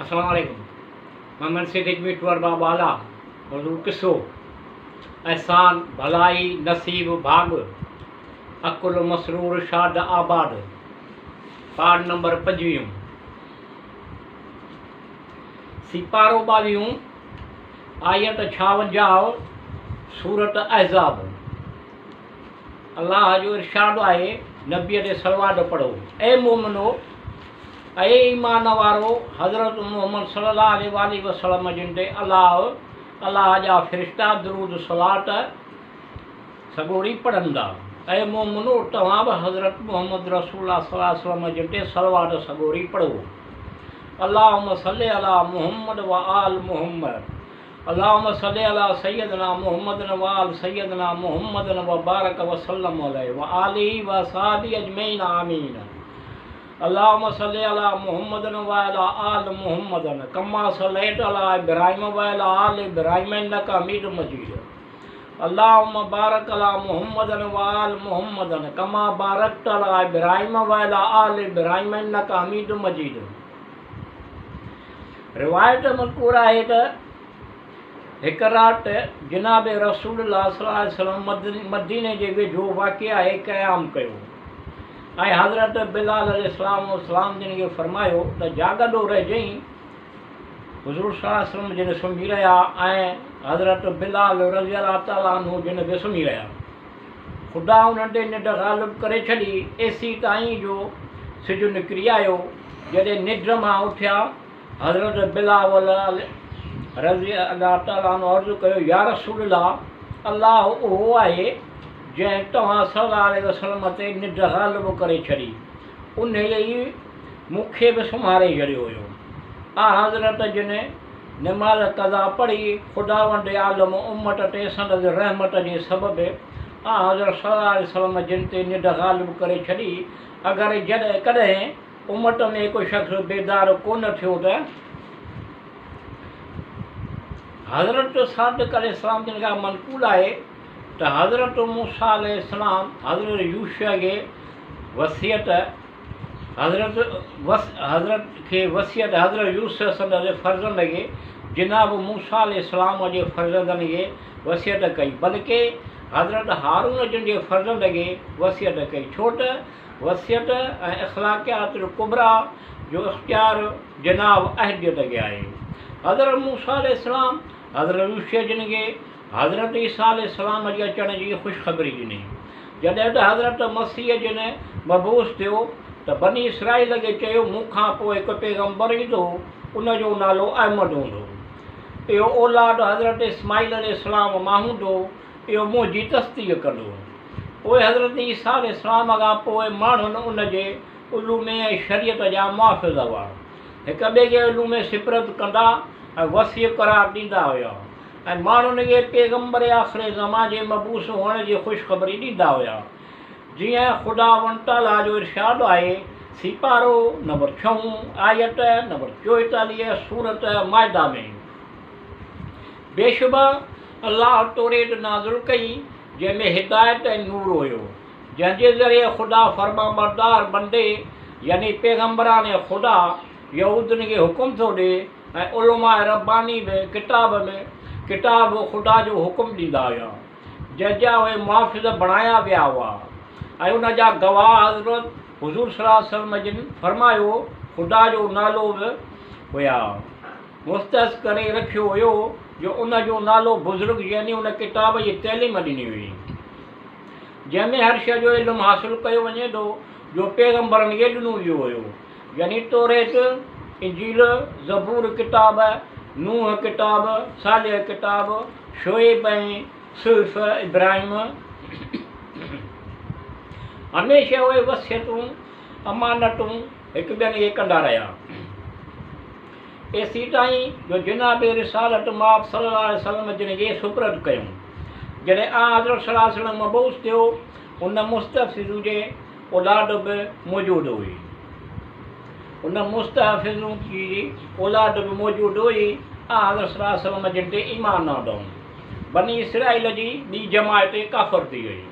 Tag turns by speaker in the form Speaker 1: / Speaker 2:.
Speaker 1: السلام عليڪم محمد صديق مٺو ارباب اعليٰ موضوع قصو احسان ڀلائي نصيب ڀاڳ عقل مسرور شاد آباد پارٽ نمبر پنجويهون سيپارو ٻاويهون آيت ڇاونجاهه سورت احزاب الله جو ارشاد آهي، نبيء تي صلوات پڙهو، اي مؤمنو! اي ايمان وارو! حضرت محمد صلي الله عليه واٰله وسلم جن تي الله، الله جا فرشتا درود صلوات سڳوري پڙهندا. اي مؤمنو! توهان به حضرت محمد رسول الله صلي الله عليه وسلم جن تي صلوات سڳوري پڙهو. اللهم صل علي محمد وآل محمد. اللهم صل علي سيدنا محمد وآل سيدنا محمد وبارڪ وسلم عليه وآله واصحابه اجمعين آمين اللهم صل علي محمد وعلي آل محمد ڪما صليت علي ابراهيم وعلي آل ابراهيم انك حميد مجيد اللهم بارڪ علي محمد وآل محمد ڪما بارڪت علي ابراهيم وعلي آل ابراهيم انك حميد مجيد روايت مذڪور آهي ته هڪ رات جناب رسول الله صلي الله عليه وسلم مديني جي ويجهو واقع آهي قيام ڪيو ۽ حضرت بلال عليه السلام والسلام جن کي فرمايو ته جاڳندو رهجئين. حضور صلي الله عليه وسلم جن سمهي رهيا ۽ حضرت بلال رضي الله تعالٰي عنه جن به سمهي رهيا. خدا انهن تي ننڊ غالب ڪري ڇڏي، ايسيتائين جو سج نڪري آيو. جڏهن ننڊ مان اٿيا، حضرت بلاول رضي الله تعالٰي عنه عرض ڪيو، يا رسول الله! الله اهو آهي، جنهن توهان صلي الله عليه وسلم تي ننڊ غالب ڪري ڇڏي، انهيء ئي مون کي به سمهاري ڇڏيو هيو. آنحضرت جن نماز قضا پڙهي، خداوند عالم امت تي سندس رحمت جي سبب آنحضرت صلي الله عليه وسلم جن تي ننڊ غالب ڪري ڇڏي، اگر جڏهن ڪڏهن امت ۾ ڪو شخص بيدار ڪونه ٿيو ته حضرت صادق عليه السلام جن کان منقول آهي ته حضرت موسيٰ عليه السلام حضرت يوشع کي وصيت حضرت حضرت کي وصيت حضرت يوسف سندس فرزند کي جناب موسيٰ عليه السلام جي فرزندن کي وصيت ڪئي بلڪه حضرت هارون جن جي فرزند کي وصيت ڪئي ڇو ته وصيت ۽ اخلاقيات الڪبريٰ جو اختيار جناب اهليت کي آهي. حضرت موسيٰ عليه السلام حضرت يوشع جن کي حضرت عيسيٰ عليه السلام جي اچڻ جي خوشخبري ڏني. جڏهن ته حضرت مسيح جن مبعوث ٿيو ته بني اسرائيل کي چيو مون کان پوء هڪ پيغمبر ايندو ان جو نالو احمد هوندو. اهو اولاد حضرت اسماعيل عليه السلام مان هوندو اهو منهنجي تصديق ڪندو. پوء حضرت عيسيٰ عليه السلام کان پوء ماڻهن ان جي علوم ۽ شريعت جا محافظ هئا. هڪ ٻئي کي علوم سپرد ڪندا ۽ وصي قرار ڏيندا هيا ۽ ماڻهن کي پيغمبر آخر زمان جي مبعوث هئڻ جي خوشخبري ڏيندا هيا. جيئن خداوند تعاليٰ جو ارشاد آهي، سيپارو نمبر ڇهون، آيت نمبر 44، سورت مائده ۾. بيشبه الله توريت نازل ڪئي، جنهن ۾ هدايت ۽ نور هيو، جنهن جي ذريعي خدا فرمانبردار بندي يعني پيغمبران خدا يهودين کي حڪم ٿو ڏئي ۽ علماء رباني به ڪتاب ۾ ڪتاب خدا جو حڪم ڏيندا هيا، جنهن جا اهي محافظ بڻايا ويا هئا ۽ ان جا گواهه حضرت حضور صلي الله عليه وسلم جن فرمايو خدا جو نالو به هيا. مختص ڪري رکيو هيو جو ان جو نالو بزرگ يعني ان ڪتاب جي تعليم ڏني هئي جنهن ۾ هر شيء جو علم حاصل ڪيو وڃي ٿو جو پيغمبرن کي ڏنو ويو هيو يعني توريت، انجيل، زبور ڪتاب، نوح ڪتاب، صالح ڪتاب، شعيب ۽ صحف ابراهيم. هميشه اهي وصيتون، امانتون، هڪ ٻين کي ڪندا رهيا. ايسيتائين جو جناب رسالت مآب صلي الله عليه وسلم جن کي سپرد ڪيون. جڏهن آنحضرت صلي الله عليه وسلم مبعوث ٿيو، ان مستحفظ جي اولاد به موجود هئي. ان مستحفظ جي اولاد به موجود هئي، آنحضرت صلي الله عليه وسلم جن تي ايمان آندائون. بني اسرائيل جي ٻي جماعت ڪافر ٿي وئي.